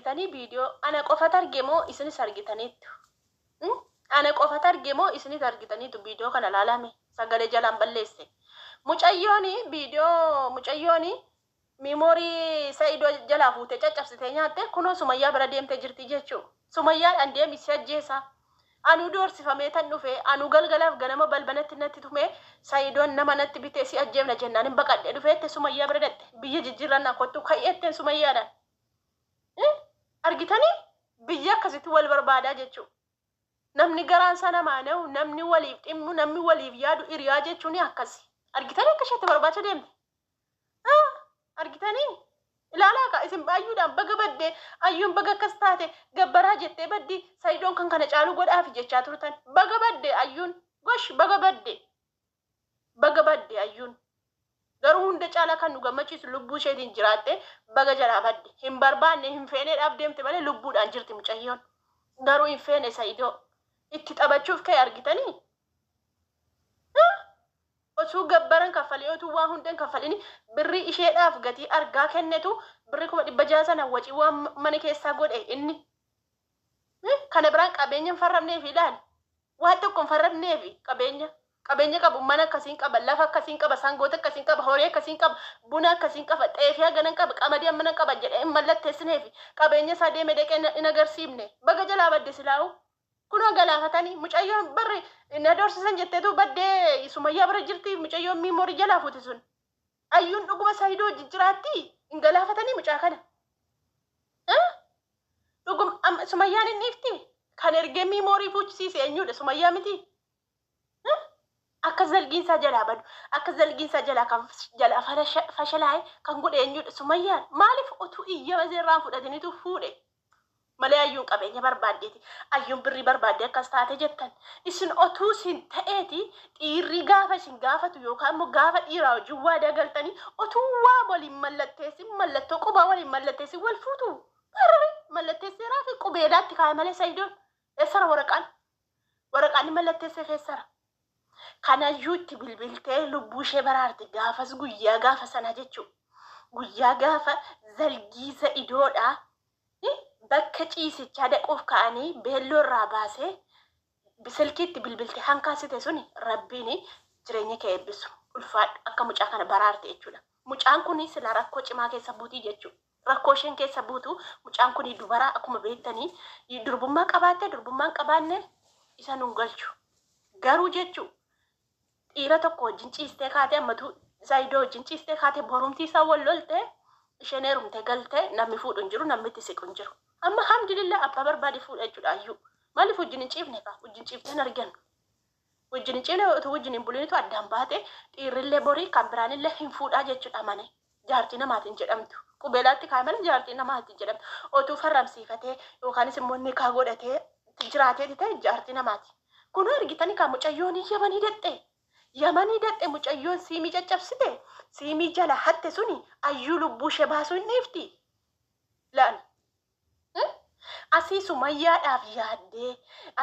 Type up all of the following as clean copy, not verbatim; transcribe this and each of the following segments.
Argitanii viidiyoo ana qofatu arge moo isinis argitaniittu? Ana qofatu arge moo isinis argitaniitu viidiyoo kana laalame sagalee jalaan balleesse. Mucayyoon viidiyoo mucayyoon miimoorii Sa'idoo jalaa fuutee caccabsitee nyaatte kunoo Sumayyaa bira deemtee jirti jechuu. Sumayyaadhaan deemi si ajjeesa. Anuu doorsifamee tan dhufe anuu galgalaaf ganama balbalatti natti tume Sa'idoon nama natti bitee si ajjeefna jennaan hin baqadhee dhufeette Sumayyaa bira dhatte biyya jijjiirrannaa kottu ka'eetteen Sumayyaadhaan. Argitanii biyya akkasitti wal barbaadaa jechuu. Namni garaan isaa namaa na'u, namni waliif dhimmu, namni waliif yaadu hiriyaa jechuun akkasi. Argitanii akka isheetti barbaacha deemte. Argitanii? Ilaalaa kaa isin ayyuudhaan baga badde ayyuun baga akkas taate gabbaraa jettee baddi Sa'idoon kan kana caalu godhaafi jechaa turtan. Baga badde ayyuun gosh baga badde. Baga badde ayyuun. Garuu hunda caalaa kan nu gammachiisu lubbuu isheetiin jiraatte baga jalaa badde. Hin barbaanne hin feeneedhaaf deemte malee lubbuudhaan jirti mucayyoon. Garuu hin feene Sa'idoo. Itti taphachuuf ka'e argitanii? Osuu gabbaran kaffalee otuu waa hunda hin kaffalini birrii isheedhaaf gatii argaa kennetu birrii 600,000 sana wacii waan mana keessaa godhe inni. Kana biraan qabeenya hin farramneefi ilaali. Waan tokko hin farramneefi qabeenya. Qabeenya qabu mana akkasiin qaba, lafa akkasiin qaba, sangoota akkasiin qaba, horii akkasiin qaba, buna akkasiin qaba, xeefii haganan qaba, qamadii hammanan qaba jedhee hin mallatteessineefi. Qabeenya isaa deeme dhaqee hin agarsiifne. Baga jalaa badde silaa'u. Kunoo galaafatanii mucayyoon barri na doorsisan jetteetu baddee Sumayyaa bira jirti mucayyoon miimoorii jalaa fuute sun. Ayyuun dhuguma Sahidoo wajjin jiraatti hin galaafatanii mucaa kana. Dhugum Sumayyaan hin dhiifti? Kan ergee miimoorii fuuchisiise eenyudha? Sumayyaa miti? Akka zalgiin isaa jalaa badu, akka zalgiin isaa jalaa kan jalaa fashalaa'e kan godhe eenyudha? Sumayyaan. Maaliif utuu iyyama irraa hin fudhatinitu fuudhe? Malee ayyuun qabeenya barbaaddeeti. Ayyuun birrii barbaaddee akkas taate jettan. Isin otuu isin ta'eeti dhiirri gaafa isin gaafatu yookaan immoo gaafa dhiiraa wajjin waadaa galtanii otuu waa waliin mallatteessin mallattoo qubaa waliin mallatteessin wal fuutu. Barri mallatteesseeraa fi qubeelaatti kaa'e malee Sa'idoon eessara waraqaan? Waraqaan inni mallatteesseef eessara? Kan ayyuutti bilbiltee lubbuu ishee baraarte gaafas guyyaa gaafa sanaa jechuudha. Guyyaa gaafa zalgii Sa'idoodhaa bakka ciisichaa dhaquuf ka'anii beelloo irraa baasee silkiitti bilbilte hankaasite suni Rabbiin jireenya kee eebbisu. Ulfaadhu akka mucaa kana baraarte jechuudha. Mucaan kun sila rakkoo cimaa keessa buutii jechuudha. Rakkoo isheen keessa buutu mucaan kun dubara akkuma beektanii durbummaa qabaatte durbummaa hin qabaanne isa nun galchu. Garuu jechuu dhiira tokko wajjin ciistee kaatee ammatu Zaayidoo wajjin ciistee kaatee borumtii isaa wal lolte isheen heerumtee galte namni fuudhu hin jiru namni itti siqu hin jiru. Amma alhamdulillah abbaa barbaade fuudha jechuudha ayyuu. Maaliif wajjin hin ciifne kaa wajjin ciiftee hin argannu. Wajjin hin ciifne utuu wajjin hin bulinitu addaan baate dhiirrillee borii kan biraanillee hin fuudhaa jechuudha mane. Jaartii namaatiin jedhamtu. Qubeelaatti kaa'e malee jaartii namaatiin jedhamtu. Otuu farramsiifatee yookaanis immoo nikaa godhatee jiraateeti ta'e jaartii namaati. Kunoo argitanii kaa mucayyoon Yamanii dhaxxe. Yamanii dhaxxe mucayyoon siimii caccabsite siimii jala hatte suni ayyuu lubbuu ishee baasuu hin dhiifti. Laal. Asii Sumayyaadhaaf yaaddee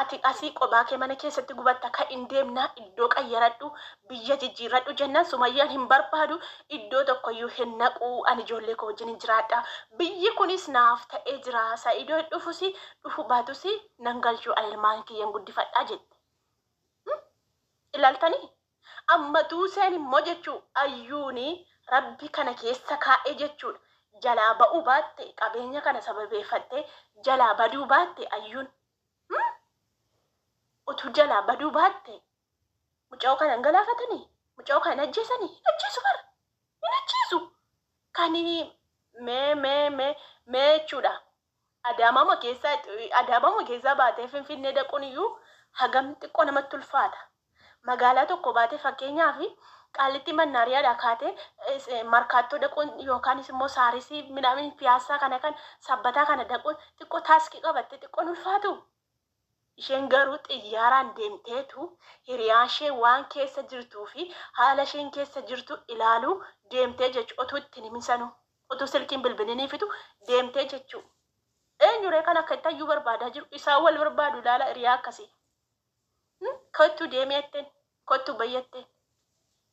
ati asii qobaa kee mana keessatti gubatta ka hin deemnaa iddoo qayyaradhu biyya jijjiirradhu jennaan Sumayyaan hin barbaadu iddoo tokkoyyuu hin naquu ani ijoollee koo wajjin hin jiraadha biyyi kunis naaf ta'ee jira Sa'idoo hin dhufusi dhufu baatusi nan galchuu ani ilmaan kiyyan guddifadhaa jette. Ilaaltanii? Amma tuuseen immoo jechuu ayyuuni rabbi kana keessa kaa'e jechuudha. Jalaa ba'uu baatte qabeenya kana sababeeffattee jalaa baduu baatte ayyuun. Utuu jalaa baduu baatte mucayoo kana hin galaafatanii? Mucayoo kana hin ajjeesanii? Hin ajjeesu bara. Hin ajjeesu. Kan mee mee mee mee jechuudha. Adaamaama keessaa Adaamaama keessaa baatee Finfinnee dhaquun iyyuu hagam xiqqoo namatti ulfaata. Magaalaa tokko baatee fakkeenyaaf Qaallittii Mannaariyaadhaa kaatee Markaattoo dhaquun yookaanis immoo Saarisii minaamin Piyaassaa kana kan Sabbataa kana dhaquun xiqqoo taaskii qabattee xiqqoo hin ulfaatu? Isheen garuu xiyyaaraan deemteetu hiriyaan ishee waan keessa jirtuu fi haala isheen keessa jirtu ilaaluu deemtee jechu otuu itti hin himin sanuu otuu silkiin bilbiliniifitu deemtee jechuu. Eenyu ree kan akka itti hayyuu barbaadaa jiru isaan wal barbaadu ilaala hiriyaa akkasii. Kottu deemi jetteen kottu ba'i jetteen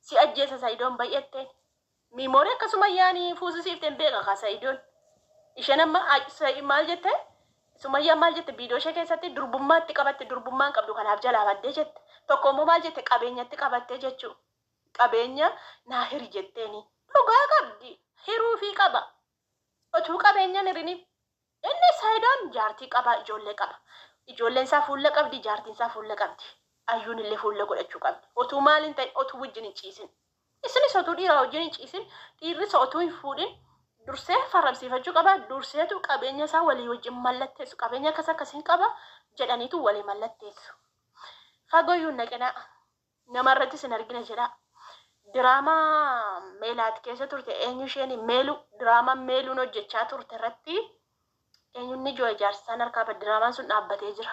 si ajjeesa Sa'idoon ba'i jetteen miimoorii akkasuma yaani fuusisiifteen beeka kaa Sa'idoon. Isheen amma maal jette? Sumayyaan maal jette viidiyoo ishee keessatti durbummaatti qabatte durbummaan qabdu kanaaf jalaa baddee jette. Tokko immoo maal jette qabeenyatti qabattee jechuu. Qabeenya naa hiri jetteeni. Dhugaa qabdi. Hiruufii qaba. Otuu qabeenyan hiriniif. Inni Sayidoon jaartii qaba ijoollee qaba. Ijoolleen isaa fuulla qabdi jaartiin isaa fuulla qabdi. Ayyuun illee fuulla godhachuu qabdi. Otuu maal hin ta'in otuu wajjin hin ciisin. Isinis otuu dhiiraa wajjin hin ciisin dhiirris otuu hin fuudhin dursee farramsiifachuu qaba. Durseetu qabeenya isaa walii wajjin mallatteessu. Qabeenya akkas akkasiin qaba jedhaniitu walii mallatteessu. Fagoo iyyuu hin dhaqinaa. Nama irrattis hin argina jedhaa. Diraamaa Meelaat keessa turte eenyu isheen meelu diraamaa meeluun hojjechaa turte irratti eenyuun ni ji'a ijaarsisaan harkaa bad diraamaan sun dhaabbatee jira.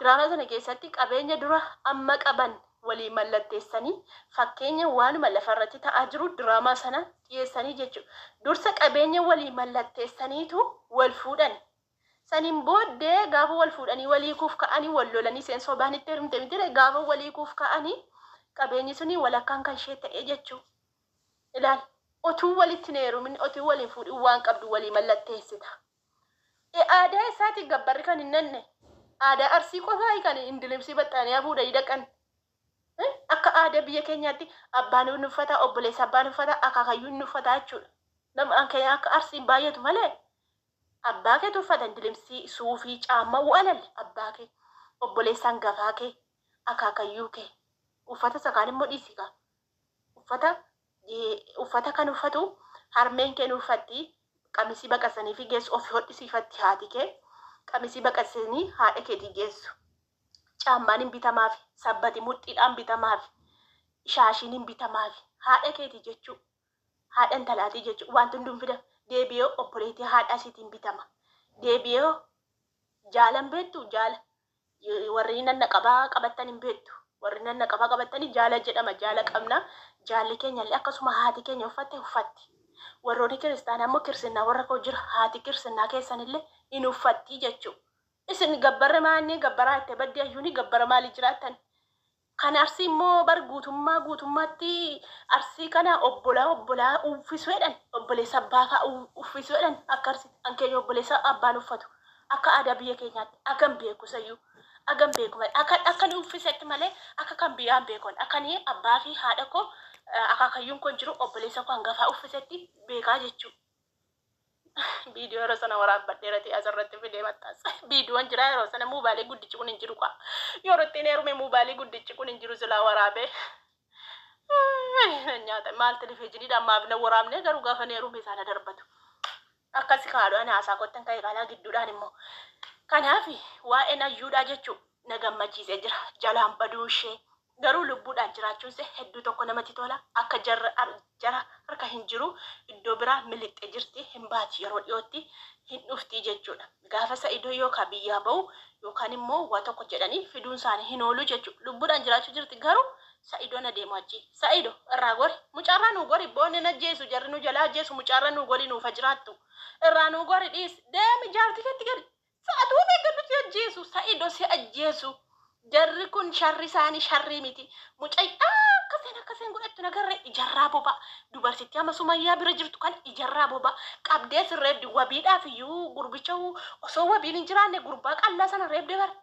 Diraamaa sana keessatti qabeenya dura amma qaban walii mallatteessanii fakkeenya waanuma lafarratti ta'aa jiru diraamaa sana dhiyeessanii jechuudha. Dursa qabeenya walii mallatteessaniitu wal fuudhan. Saniin booddee gaafa wal fuudhanii wal hiikuuf ka'anii wal lolanii isheen sobaan itti heerumte mitire gaafa wal hiikuuf ka'anii qabeenyi suni walakkaan kan ishee ta'e jechuu. Ilaal otuu walitti hin heerumin otuu wal hin fuudhin waan qabdu walii mallatteessita. E aadaa isaati gabbarri kan hin nanne. Aadaa Arsii qofaa kan indilimsii baxxaaniyaa fuudhanii dhaqan. Akka aadaa biyya keenyaatti abbaan hin uffata, obboleessa abbaan uffata, akaakayyuun hin uffata jechuudha. Nama keenya akka Arsiin baay'atu malee Abbaa keetu uffata dilimsii, suufii, caamma walal abbaa kee, obboleessa hangafaa kee, akaakayyuu kee. Uffata isa kaan immoo dhiisi kaa. Uffata uffata kan uffatu harmeen kee ni uffatti, qamisii baqasanii fi geessu ofi hodhisiifatti haati kee, qamisii baqasanii haadha keetii geessu. Caammaan hin bitamaafi, sabbati mudhiidhaan bitamaafi, shaashiin hin bitamaafi. Haadha keetii jechuu. Haadha intalaatii jechuun wanti hunduu hin fidama. Deebi'ee obboleettii haadhaa isiitiin bitama. Deebi'ee jaala hin beektu jaala. Warri nanna qabaa qabattan hin beektu. Warri nanna qabaa qabattanii jaala jedhama jaala qabna. Jaalli keenya illee akkasuma haati keenya uffatte uffatti. Warroonni kiristaanaa immoo kirsinnaa warra koo jira. Haati kirsinnaa keessan illee hin uffatti jechuudha. Isin gabbarri maanni gabbaraa itti baddee ayyuuni gabbara maalii jiraattan? Kan Arsii immoo bar guutummaa guutummaatti Arsii kana obbolaa obbolaa uwwisu jedhan obboleessa abbaa fa'a uwwisu jedhan akka Arsii an keenya obboleessa abbaan uffatu akka aadaa biyya keenyaatti agam beeku isayyuu agam beeku malee akka akka ni uwwisetti malee akka kan biyyaa hin beekon akka ni abbaa fi haadha koo akaakayyuun koo hin jiru obboleessa koo hangafaa uwwisetti beekaa jechuu. Viidiyoo yeroo sana waraabbadheera ta'e asirratti fidee maxxansa. Viidiyoon jira yeroo sana moobaalii guddichi kun hin jiru kaa. Yeroo ittiin heerume moobaalii guddichi kun hin jiru silaa waraabee. Nyaata maal televizyiiniidhaan maaf na waraabne garuu gaafa heerume isaana darbatu. Akkasi kaadhu ani haasaa kottan ka'e kanaa gidduudhaan immoo. Kanaaf waa'een ayyuudhaa jechuun na gammachiisee jira. Jalaan baduu ishee Garuu lubbuudhaan jiraachuun see hedduu tokko namatti tola. Akka jarra jara harka hin jiru iddoo biraa miliqxe jirti hin baati yeroo dhiyootti hin dhufti jechuudha. Gaafa Sa'idoo yookaa biyyaa ba'u yookaan immoo waa tokko jedhanii fiduun isaanii hin oolu jechuudha. Lubbuudhaan jiraachuu jirti garuu Sa'idoon adeemu achii. Sa'ido irraa gori. Mucaarraa nuu gori boonni hin ajjeesu jarri nu jalaa ajjeesu mucaarra nuu gori nuuf ha jiraattu. Irraa nuu gori dhiisi. Deemi jaartii keetti gali. Sa'atuu of eeggadhu si ajjeesu sa'ido si ajjeesu jarri kun sharri isaanii sharrii miti mucay akkaseen akkaseen godhattu nagarre ijarraa boba dubartittii amma sumayyaa bira jirtu kan ijarraa boba qabdee sin reebdi wabiidhaaf iyyuu gurbicha osoo wabiin hin jiraanne gurbaa qallaa sana reebde bara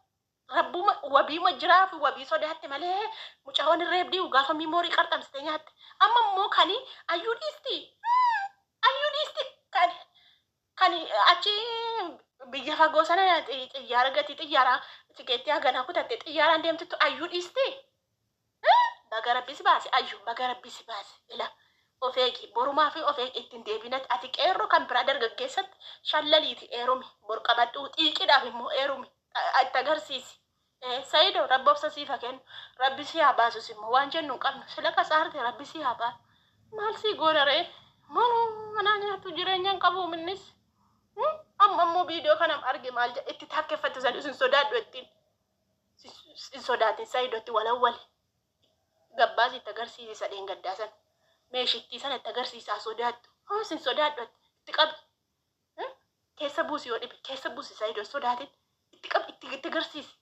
rabbuma wabiima jiraaf wabii sodaatte malee mucaa hin reebdi gaafa miimoorii qarxamsite nyaatte amma immoo kani ayyuu dhiisti ayyuu dhiisti kan Kan achi biyya fagoo sana xiyyaara gatii xiyyaaraa tikeettii haganaa kutatte xiyyaaraan deemtuttu ayyuu dhiistee? Baga rabbi si baase ayyu baga rabbi si baase ila of eegi borumaa fi of eegi ittiin deebinatti ati qeerroo kan biraa dargaggeessatti shallaliiti eerumi bor qabadhu xiiqiidhaaf immoo eerumi itti agarsiisi. Sayido rabbi obsa siif haa kennu rabbi si haa baasus immoo waan jennu hin qabnu sila kasaarte rabbi si haa baasu maal sii goona ree manuu manaa nyaatu jireenya hin qabu minnis amma immoo viidiyoo kana arge maal jedhe itti taakkeffattu san isin sodaadhu ittiin hin sodaatin sayidotti walawwali gabbaas itti agarsiisi sadeen gaddaa san meeshittii sana itti agarsiisaa sodaattu isin sodaadhu itti qabi Keessa buusi yoo dhibe keessa buusi Saidoo hin sodaatin itti qabi itti itti agarsiisi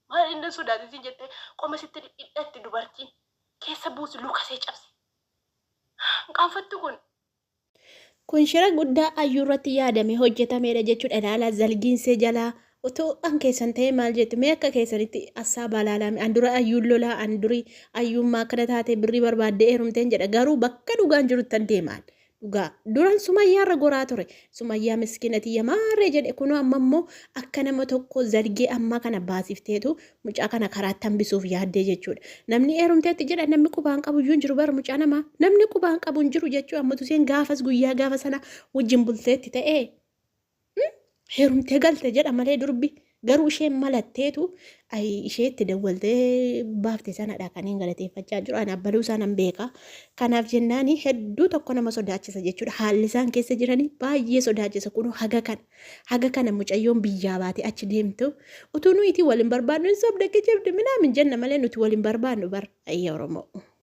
maal inni hin sodaatin siin jettee qoma sitti dhidhatti dubartiin keessa buusi luka see cabsi hin qaanfattu kun. Kun shira guddaa Ayyuu irratti yaadamee hojjetameedha jechuudha. Ilaalaa zalgiinsee jalaa otoo an keessan ta'ee maal jettu mee akka keessanitti assaabaa ilaalaa an dura Ayyuun lolaa an durii Ayyuun maa akkana taatee birrii barbaaddee heerumteen jedha garuu bakka dhugaan jiruttan deemaan dhugaa duran sumayyaarra goraa ture sumayyaa miskiina tiyya maarree jedhe kunoo amma immoo akka nama tokko zalgee ammaa kana baasifteetu mucaa kana karaatti hambisuuf yaaddee jechuudha. Namni heerumteetti jedha namni qubaan qabu iyyuu hin jiru bara mucaa namaa. Namni qubaan qabu hin jiru jechuu ammatu isheen gaafas guyyaa gaafa sana wajjin bulteetti ta'ee heerumtee galte jedha malee durbi garuu isheen malatteetu isheetti dawwaltee baafte sanadha kan hin galateeffachaa jiru. Ani abbaluu isaa nan beeka. Kanaaf jennaan hedduu tokko nama sodaachisa jechuudha. Haalli isaan keessa jiranii baay'ee sodaachisa kunoo haga kana. Haga kana mucayyoon biyyaa baate achi deemtu utuu nuyi wal hin barbaadnu hin sobde kijibdi minaamin jenna malee nuti wal hin barbaadnu bar ayya Oromoo.